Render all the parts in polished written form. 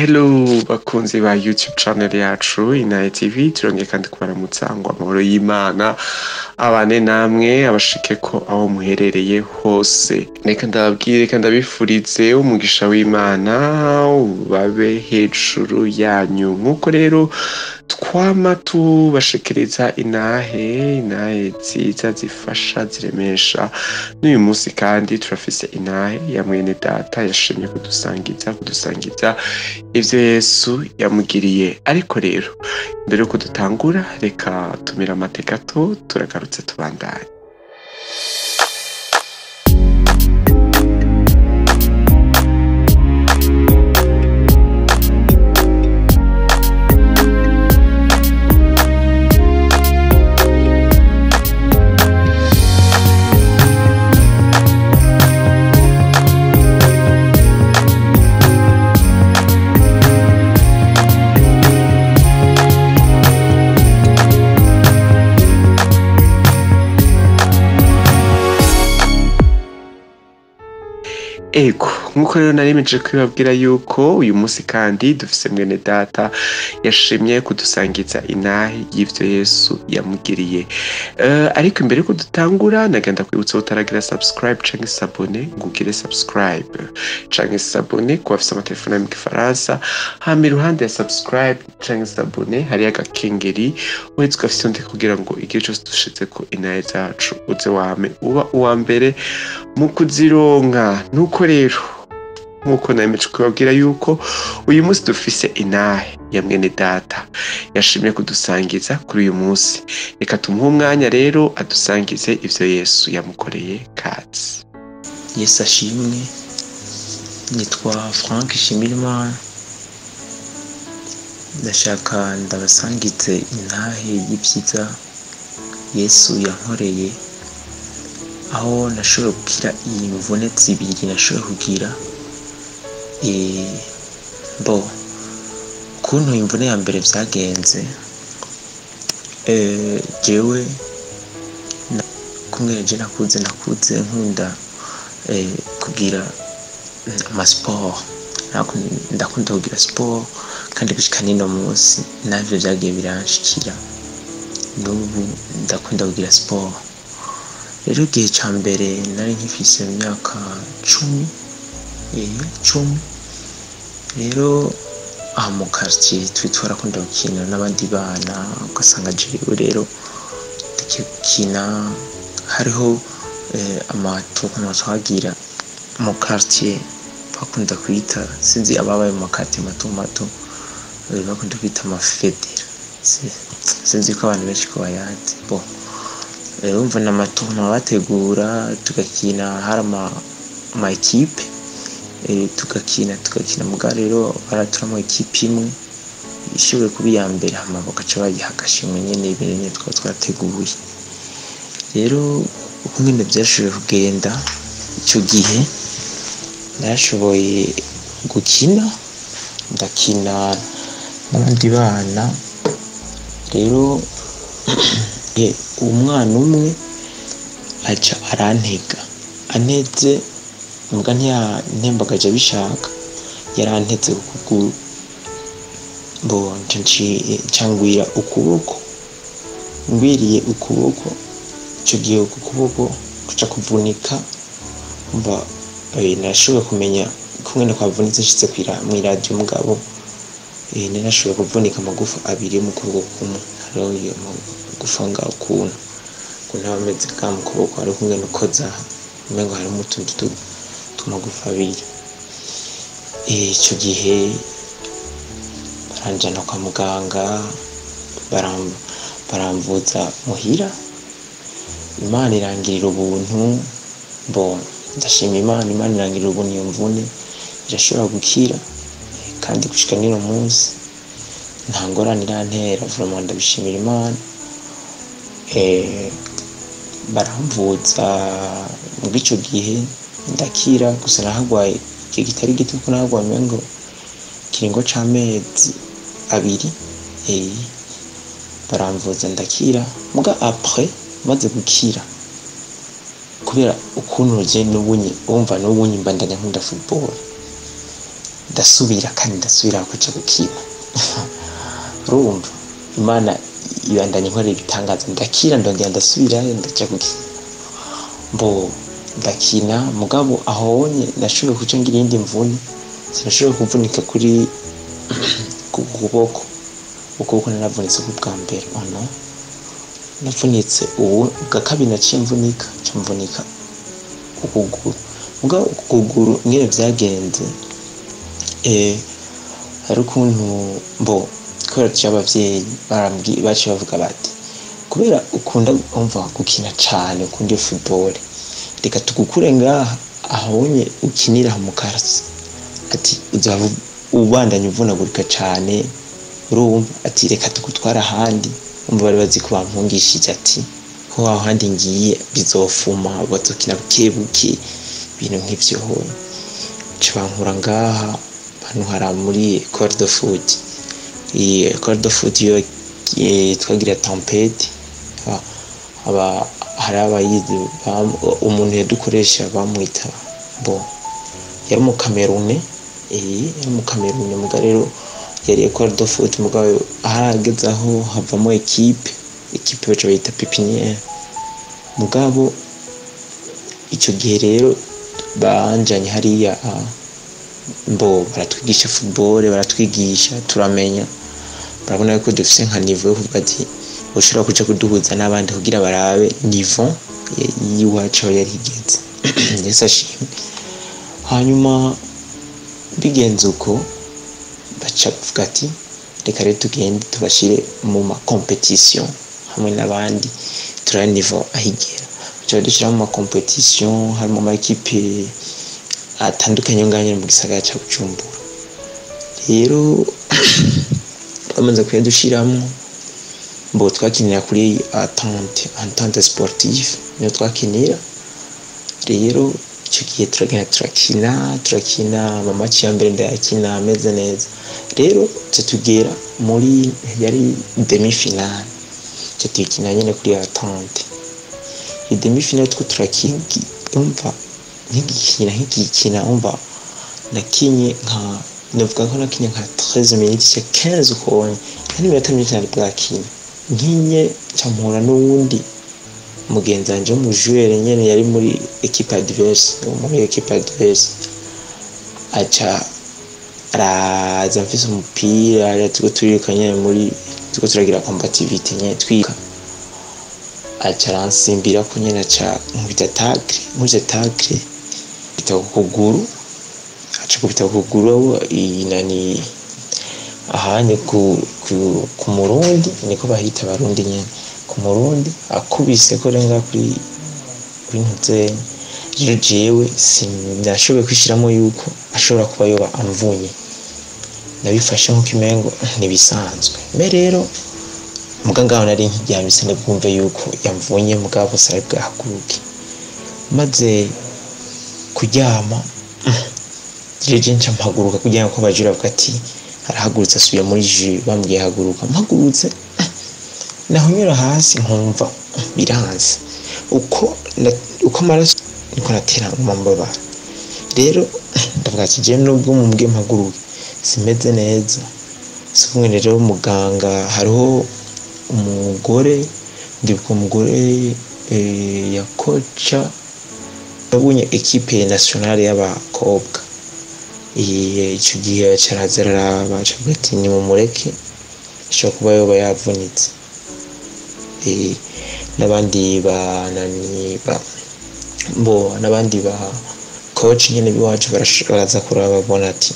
Hello bakunzi ba YouTube channel yacu Inaye TV, turongeye kandi kubaramutsa ngo amahoro y'Imana abane namwe, abashike ko aho muherereye hose. Reka ndababwire, reka ndabifurize umugisha w'Imana ubabe hejuru yanyu. Nk'uko rero twama tubashikiriza inahe nziza zifasha ziremesha, n'uyu munsi kandi turafise inahe ya mwene data yashimye kudusangiza ivyo Yesu yamugiriye. Ariko rero mbere yuko dutangura, reka tumira amate gato, turagarutse tubandanye. Ego, nkuko rero narimeje kubibabwira yuko uyu munsi kandi dufise mwene data yashimye kudusangiza inahe y'ivyo Yesu yamugiriye. Ariko imbere yuko dutangura, nagenda kwibutsa utaragira subscribe canke s'abonner ngo ugire subscribe canke s'abonner ku bafise amatelefone mu Gifaransa. Hama iruhande ya subscribe canke s'abonner hariyo agakengeri, uheze ugafyonde kugira ngo igihe cose dushizeko inahe zacu uze wame uba uwa mbere mu kuzironka. Nuko rero nkuko nameje kubabwira yuko uyu munsi dufise inahe ya mwene data yashimye kudusangiza kuri uyu munsi, reka tumuhe umwanya rero adusangize ivyo Yesu yamukoreye. Katsi Yesu ashimwe. Nitwa Frank Shimirimana, ndashaka ndabasangize inahe y'ivyiza Yesu yankoreye, aho nashoboye gukira iyi mvune zibiri nashoboye kugira. Bo ukuntu imvune ya mbere vyagenze, jewe kumwe je nakuze nkunda kugira ama sport, ndakunda kugira sport, kandi gushika nino munsi navyo vyagiye biranshikira, n'ubu ndakunda kugira sport. Rero igihe ca mbere nari nkifise imyaka 10, 10. Rero aha mu quartier twe twarakunda gukina n'abandi bana, ugasanga jewe rero tukikina, hariho amatournoi twagira mu quartier bakunda kwita, sinzi ababaye mu quartier mato mato, bakunda kwita amafedera, sinzi ko abantu benshi ko bayazi. Bo urumva ni amatournoi bategura, tugakina, hari ama equipe, tugakina muga rero baraturamo equipe imwe ishoboye kuba iya mbere, hama bagaca bayiha agashimwe nyene, ibintu nyene twaba twateguye. Rero uko nyene vyashoboye kugenda ico gihe, narashoboye gukina, ndakina n'abandi bana. Rero umwana umwe aca arantega, anteze muga ntiyantembagaje abishaka, yaranteze ku kuguru, bo ncangwira ukuboko, ngwiriye ukuboko. Ico gihe uku kuboko kuca kuvunika, umva narashoboye kumenya kumwe kwavunitse nshitse mw'iradiyo, mugabo narashoboye kuvunika amagufa abiri mu kuboko kumwe. Hariho iyo magufa ngaho ukuntu aba ameze ngaha mu kuboko, hariho ukungene ukoza umengo harimo utuntu tw'amagufa abiri. Ico gihe baranjana kwa muganga, baramvuza muhira, Imana irangirira ubuntu. Bo ndashima Imana, Imana irangirira ubuntu, iyo mvune irashobora gukira, kandi gushika n'uno munsi nta ngorane irantera, vraiment ndabishimira Imana. Baramvuza muri ico gihe ndakira, gusa nahagwaye igihe kitari gito, kuko nahagwaye umengo ikiringo c'amezi 2. Baramvuza ndakira, muga après maze gukira, kubera ukuntu je n'ubunye, urumva n'ubunye mbandanya nkunda football, Ndasubira kandi ndasubira kuja gukina. Urumva Imana ibandanya inkorera ibitangaza, ndakira, ndongera ndasubirayo, ndaja gukina. Mbo ndakina, mugabo ahonye nashoboye kuca ngira iyindi mvune. Sinashoboye kuvunika kuri ku kuboko, ukuboko naravunitse ku bwa mbere, ono navunitse ubu bwa kabiri naciye mvunika, nca mvunika ukuguru. Mugabo ukuguru ingene vyagenze, hari ukuntu mbo kubera tuci abavyeyi baciye bavuga bati kubera ukunda umva gukina cane, ukunda iyo football, reka tugukure ngaha ahonye ukinira mu karasi, ati uzohava ubandanya uvunagurika cane. Urumva ati reka tugutware ahandi. Umva bari bazi ko bampungishije, ati ko aho handi ngiye bizofuma bazokina buke buke, ibintu nk'ivyo. Honye baca bankura ngaha bantwara muri école de foot. Iyi école de foot yo twagira tempête, aba hari abayizi, umuntu yadukoresha bamwita bo yari mu Cameroun, yari mu Cameroun. Muga rero yari école de foot, mugabo harageze aho havamo équipe baca bayita pépinière. Mugabo ico gihe rero banjanye hariya, mbo baratwigisha football, baratwigisha turamenya, barabona ko dufise nka niveau yo kuvuga ati ushobora kuja kuduhuza n'abandi kugira barabe niveau y'iwacu aho yari igeze. Yesu ashimwe. Hanyuma bigenze uko, baca bavuga ati reka rero tugende tubashire mu ma compétition hamwe n'abandi, turabe niveau aho igera. Baca badushyira mu ma compétition, harimo ama équipe atandukanye ngaha nyene mu gisagara ca Bujumbura. Rero bamaze kuyadushiramwo, mbo twakinira kuri Entente Sportive, niyo twakinira. Rero icyo gihe turagenda turakina ama match ya mbere, ndayakina ameze neza. Rero tugera muri yari demi finale, tuca tuyikina nyene kuri Entente. Iyo demi finale two turakina, umva nkigikina, umva nakinye nka, navuga ko nakinye nka 13 minutes cyangwa 15 ukonye, nta n'iminota myinshi nari bwakine. Nkinye nca mpura n'uwundi mugenzi wanje w'umu joueur nyene yari muri équipe adverse, aca araza mfise umupira, turiko turiruka nyene muri turiko turagira combativité nyene twiruka, aca aransimbirako nyene, aca nkubita tacle, nkubise tacle nkubita ku kuguru, aca kubita ku kuguru inani ahanye ku murundi, niko bahita abarundi nyene, ku murundi akubise ko renga kuri ntuzenya. Rero jewe sinashoboye kwishiramo yuko ashobora kuba yoba amvunye, nabifashe nkuko imengo ntibisanzwe. Mbe rero muga ngaho nari nkiryamise ndabwumve yuko yamvunye, mugabo sinari bwahaguruke. Maze kuryama jeje nca mpaguruka kugira ngo abajura bavuga ati arahagurutse asubiye muri jeu. Bambwiye haguruka, mpagurutse naho nyura hasi nkumva biranze, uko amaraso niko natera nguma mbabara. Rero ndavuga ati jewe nubwo mumbwiye mpaguruke simeze neza. Sikumwe rero muganga, hariho umugore, ndibuka umugore ya koca yabonye équipe nationale y'abakobwa ico gihe, aca araza araraba, aca avuga ati nimumureke, ashobora kuba yoba yavunitse. N'abandi banani ba bo n'abandi ba coach nyene biwacu baraza kuraba, babona ati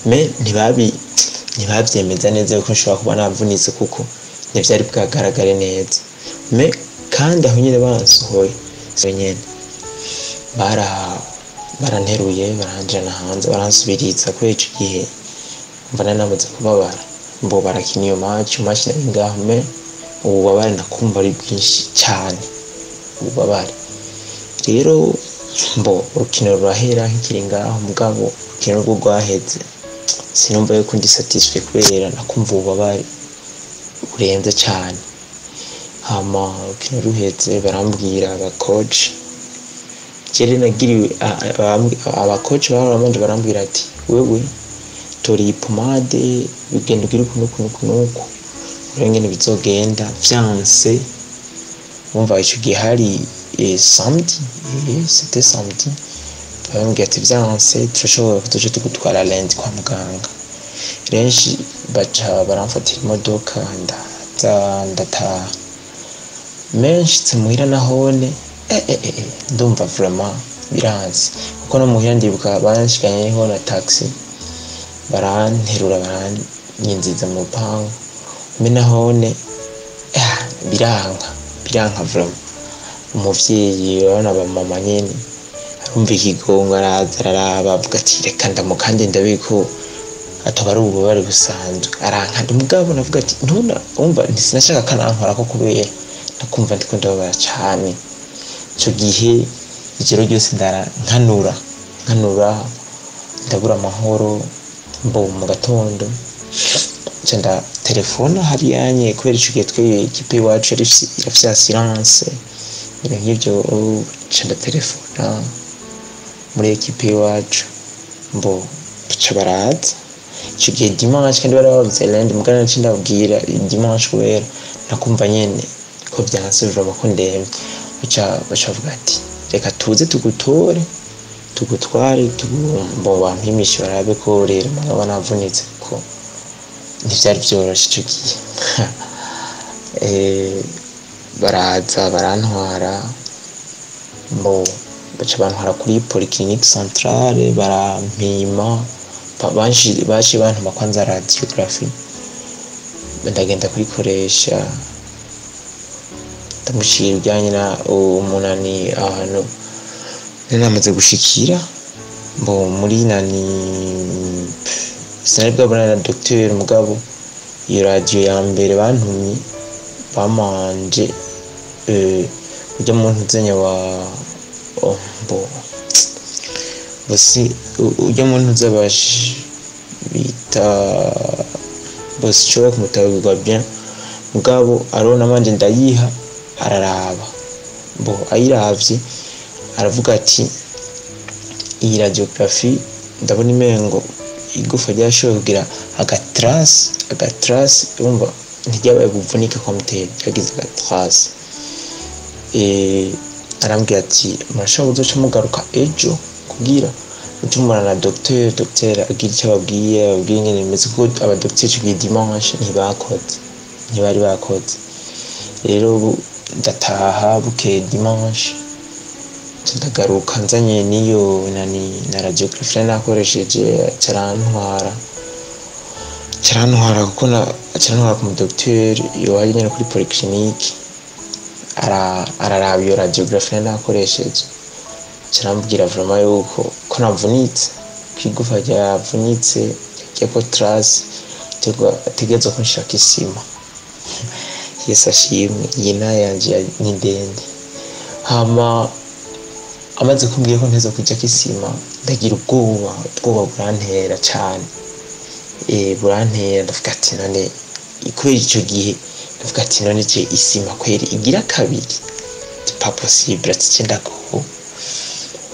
mais ntibavyemeza neza yuko nshobora kuba navunitse, kuko ntivyari bwagaragare neza. Mais kandi aho nyene bansohoye nyene baranteruye baranjana hanze, baransubiriza, kubera ico gihe mva nari namaze kubabara. Mbo barakina iyo match nari ngaho, mais ububabare nakumva ari bwinshi cyane ububabare. Rero mbo urukino rurahera nkikiri ngaho, mugabo urukino rwo rwaheze sinumva yuko ndi satisfait, kubera nakumva ububabare burenze cyane. Hama urukino ruheze barambwira aba coach Jere nagiriwe abakoci barabanje barambwira ati wewe tora iyi pomade bigenda ugira uku n'uku n'uku n'uku urebe ingene bizogenda. Vyanse wumva ico gihe hari samedi, c'était samedi, barambwira ati vyanse turashobora kuzoca tugutwara lundi kwa muganga. Benshi baca baramfatira imodoka ndaza ndataha. Menshitse muhira nahone ndumva vraiment biranze, kuko no muhira ndibuka banshikanyeho na taxi baranterura baranyinziza mu rupangu, mbe nahone biranka vraiment. Umuvyeyi urabona abamama nyene arumva ikigongo araza araraba avuga ati reka ndamukande ndabe ko atoba ari ububabare busanzwe, arankanda. Mugabo navuga ati ntuna umva sinashaka kanankorako kubera nakumva ndiko ndababara cane. Ico gihe ijoro ryose ndara nkanura ndabura amahoro. Mbo mu gatondo nca ndatelefona hariyanye, kubera ico gihe twe ikipe iwacu yari irafise assurance ibintu nk'ivyo, nca ndatelefona muri ekipe iwacu, mbo baca baraza. Ico gihe dimanche kandi bari bavuze lundi, mugabo naciye ndababwira dimanche kubera nakumva nyene ko vyanse vraiment ko ndemvye. Baca bavuga ati reka tuze tugutore tugutware mbo bampimishe barabe ko rero mugabo navunitse, kuko ntivyari vyoroshe ico gihe. Baraza barantwara, mbo baca bantwara kuri polyclinique centrale barampima, baciye bantuma kwanza radiographie, ndagenda kuyikoresha ndamushira ibijyanye na umunani ahantu nari namaze gushikira. Mbo muri nani sinari bwabona na docteur, mugabo iyo radio ya mbere bantumye bamanje ujya muntu uzenya wa mbo bosi ujya muntu uzabash bita bosi nshobora kumutabirwa bien, mugabo arona manje ndayiha araraba, mbo ayiravye aravuga ati iyi radiographie ndabona imengo igufa ryashoboye kugira agatrace, urumva ntiryabaye buvunike komuteri ryagize agatrace. Arambwira ati murashobora kuzoca mugaruka ejo kugira muce mubona na docteur, docteur agira icyo ababwiye ingene bimeze, kuko abadocteur ico gihe dimanche ntibakoze, ntibari bakoze. Rero ndataha bukeye dimanche ndagaruka nzanye n'iyo nani na radiographie nari nakoresheje, carantwara kuko carantwara ku mudocteur iwaje nyene kuri polyclinique, araraba iyo radiographie nari nakoresheje, carambwira vraiment yuko ko navunitse, ko igufa ryavunitse ryagiyeko trace, ategerezwa kunshirako isima. Yesu ashimwe, iyi nayo yanje ni ndende. Hama amaze kumbwira ko nteza kujako isima, ndagira ubwoba burantera cane, burantera. Ndavuga ati none kubera ico gihe ndavuga ati none je isima kweri igira kabiri, c'est pas possible, ati je ndagowe.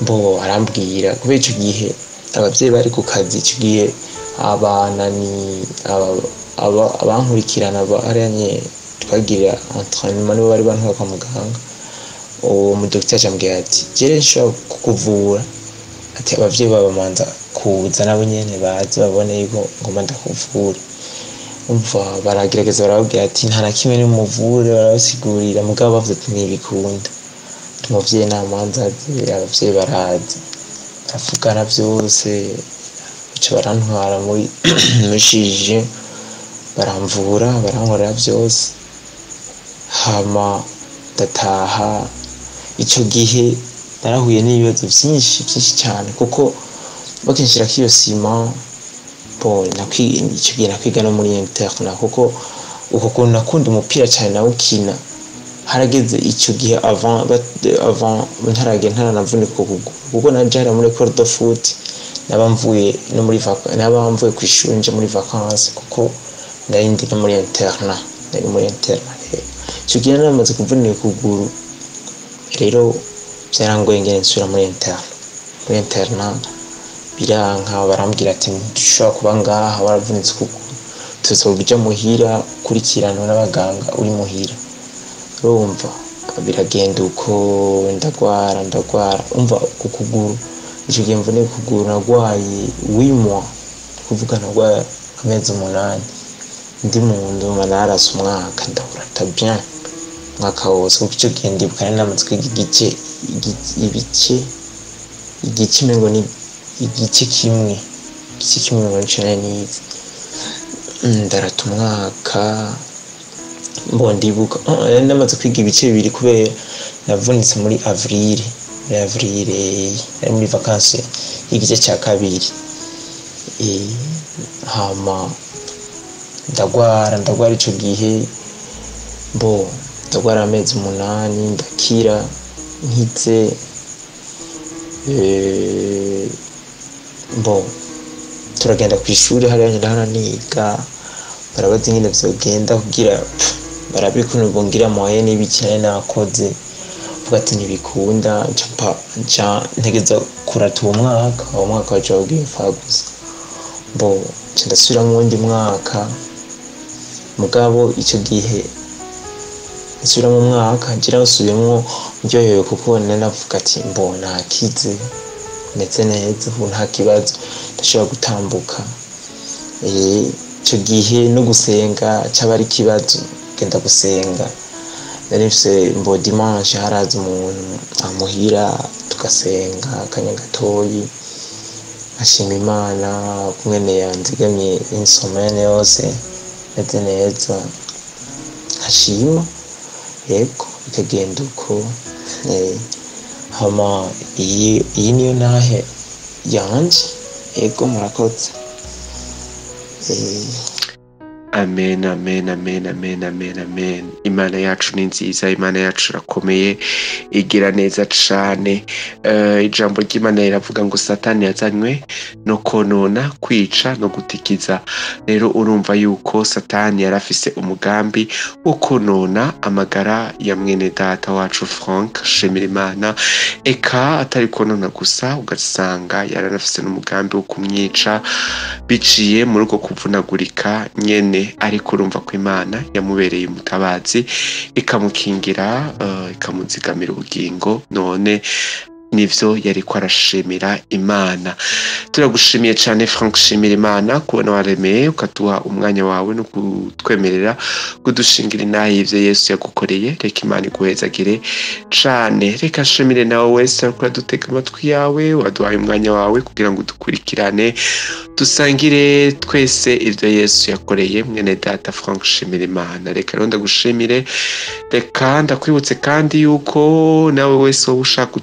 Mbo arambwira kubera ico gihe abavyeyi bari ku kazi, ico gihe abana ni abankurikirana baranye twagira entraînement nibo bari bantwaye kwa muganga. Uwo mudokiteri acambwira ati jere nshobora kukuvura, ati abavyeyi babamanza kuza nabo nyene baze babone yuko ngomba ndakuvura. Umva baragerageza barababwira ati nta na kimwe nimuvure, barabasigurira, mugabo bavuze ati ntibikunda, umuvyeyi namanza aze. Abavyeyi baraza baravugana vyose, baca barantwara muri chirurgie, baramvura barankorera vyose. Hama ndataha. Ico gihe narahuye n'ibibazo vyinshi vyinshi cane, kuko bakinshirako iyo sima bo ico gihe nakwiga no muri internat, kuko uko kuntu nakunda umupira cane nawukina, harageze ico gihe avant ntaragenda ntaranavunika ukuguru, kuko naje hariya muri école de foot naba mvuye no muri naba mvuye kw'ishuri nje muri vacances, kuko nari ndi no muri internat, nari muri internat rero. Ico gihe nari namaze kuvunika ukuguru, rero Byarangoye ngene nsubira muri interne, muri internat biranka. Barambwira ati ntushobora kuba ngaha, waravunitse ukuguru, tuzoba uja muhira ukurikiranwa n'abaganga uri muhira. Urumva biragenda uko, ndagwara ndagwara. Umva, ku kuguru ico gihe mvuneye ukuguru nagwaye 8 mois, kuvuga nagwaye amezi 8 ndi mu nzu. Narase umwaka, ndawurata bien umwaka wose, kuko ico gihe ndibuka nari namaze kwiga igice, ibice, igice umengo ni igice kimwe, igice kimwe umengo nico nari nize. Ndarata umwaka. Mbo ndibuka nari namaze kwiga ibice bibiri, kubera navunitse muri avril. Muri avril nari muri vacances y'igice ca kabiri. Hama ndagwara ndagwara ico gihe. Mbo ndagwara amezi 8, ndakira. Nkize, mbo turagenda kw'ishuri hariya ndahora niga. Barabaza ingene vyogenda kugira barabe ukuntu bongira moyenne y'ibiki nari nakoze. Mvuga ati ntibikunda, nca ntegeza kurata uwo mwaka. Uwo mwaka waca uba imfagusa. Mbo nca ndasubiramwo uwundi mwaka. Mugabo ico gihe nsubiramwo umwaka, nje nawusubiyemwo ndyohewe, kuko nari navuga ati mbo nakize, meze neza ubu, nta kibazo, ndashobora gutambuka. Ico gihe no gusenga caba ari ikibazo. Genda gusenga nari mfise, mbo dimanche haraza umuntu amuhira, tugasenga akanya gatoyi, nkashima Imana kungene yanzigamye une semaine yose meze neza, nkashima. Yego, bikagenda uko. Hama iyi niyo ntahe yanje. Yego, murakoze. Amen, amen, amen, amen, amen, amen. Imana yacu ni nziza, Imana yacu irakomeye, igira neza cane. Ijambo ry'Imana riravuga ngo Satani yazanywe no konona, kwica no gutikiza. Rero urumva yuko Satani yari afise umugambi wo konona amagara ya mwene data wacu Frank Shimirimana. Eka atari konona gusa, ugasanga yaranafise n'umugambi wo kumwica biciye muri uko kuvunagurika nyene. Ariko urumva ko Imana yamubereye umutabazi, ikamukingira, ikamuzigamira ubugingo. None nivyo yariko arashimira Imana. Turagushimiye cane Frank Shimirimana kubona waremeye ukaduha umwanya wawe no kutwemerera kudushingira inaha y'ivyo Yesu yagukoreye. Reka Imana iguhezagire cane. Reka nshimire nawe wese ariko uradutega amatwi yawe, waduhaye umwanya wawe kugira ngo udukurikirane, dusangire twese ivyo Yesu yakoreye mwene data Frank Shimirimana. Reka rero ndagushimire. Reka ndakwibutse kandi yuko nawe wese woba ushaka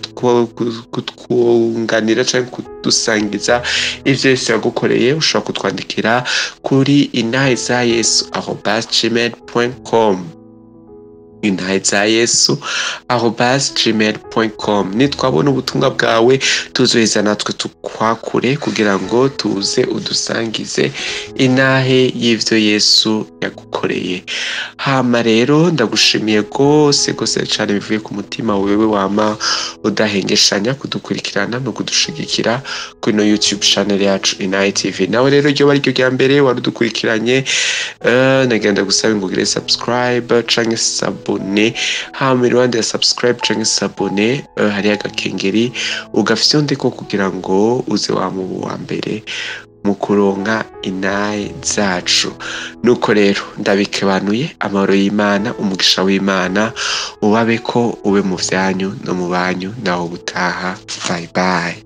kutwunganira canke kudusangiza ivyo Yesu yagukoreye, ushobora kutwandikira kuri intahezayesu@gmail.com, intahezayesu@gmail.com. Nitwabona ubutumwa bwawe, tuzoheza natwe tukwakure kugira ngo tuze udusangize intahe y'ivyo Yesu yagukoreye. Hama rero ndagushimiye gose gose cane bivuye ku mutima, wewe wama udahengeshanya kudukurikirana no kudushigikira kuri no YouTube channel yacu Intahe TV. Nawe rero ryoba ariryo rya mbere wari udukurikiranye, nagenda gusaba ngo ugire subscribe canke s'abonner. Hama iruhande ya subscribe canke s'abonner, hariyo agakengeri, ugafyondeko kugira ngo uze wama uba uwa mbere mu kuronka intahe zacu. Nuko rero ndabikebanuye. Amahoro y'Imana, umugisha w'Imana ubabeko, ube mu vyanyu no mu banyu. Naho ubutaha, bye bye.